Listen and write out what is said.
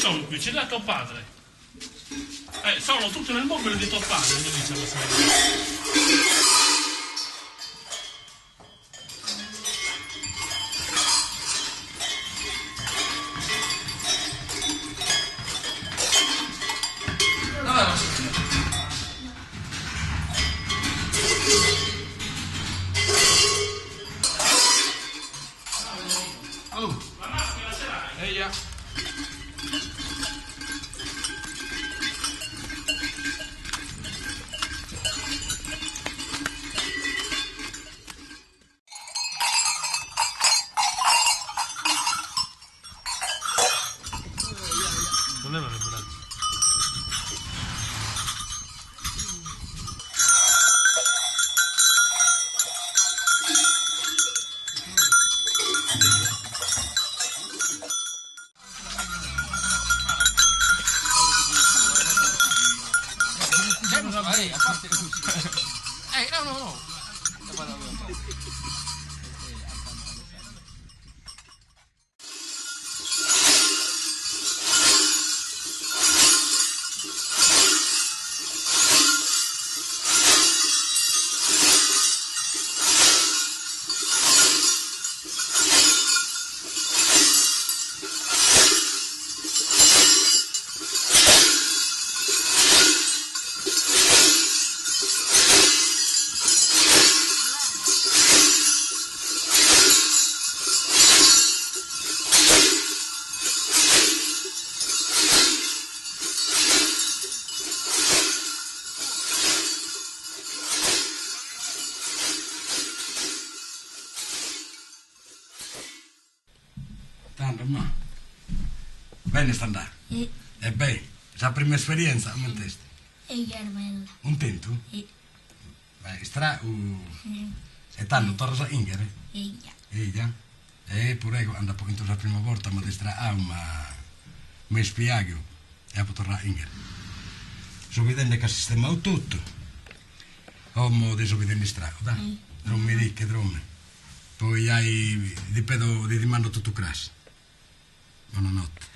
sono qui, ce li ha tuo padre. Eh, sono tutti nel mobile di tuo padre, mi dice la signora. Dov'è la signora? Oh. La maschera ce l'hai? Eia. Solleva le braccia. Eh, no, no, no. Tando, ma. Bene sta andando. E beh, sa prima esperienza, comente est? Eia est bella. Cuntentu? Beh, istraccu. E tando torras a 'inghere? Eia. Eia? E puru ego cando apo 'intu sa prima borta m'at istracau ma m'est piaghiu e apo torrau a 'inghere. So bidende ca as sistemau totu. Como ti so bidende istracu, da. Drommidicche, drommi. Poi jai ti pedo, ti dimando totu cras. Bonanotte.